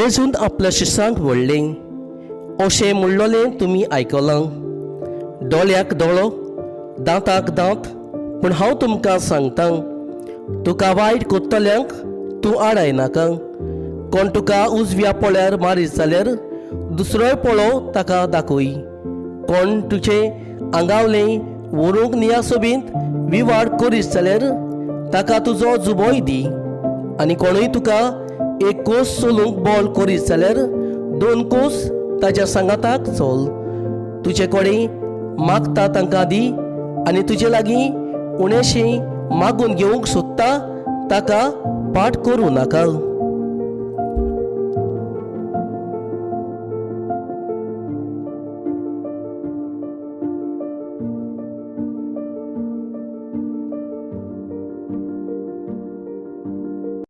जेजून आपल्या शिसांक म्हणलें, अशें म्हणलोलें तुमी आयकलां, दोळ्याक दोळो, दांताक दांत. पूण हांव तुमकां सांगतां, तुका वायट कोत्तल्यांक तूं आडाय नाका. कोण तुका उजव्या पोळ्यार मारीत जाल्यार दुसरोय पोळो ताका दाखय. कोण तुजें आंगावलें व्हरूंक नियासोबींत विवाड करीत जाल्यार ताका तुजो जुबोय दी. आनी कोणूय तुका एक कोस चलूंक बोल करीत जाल्यार 2 कोस ताज्या सांगाताक चल. तुजे कडेन मागता तांकां दी आनी तुजे लागीं उणेंशें मागून घेवंक सोदता ताका पाठ करूं नाका.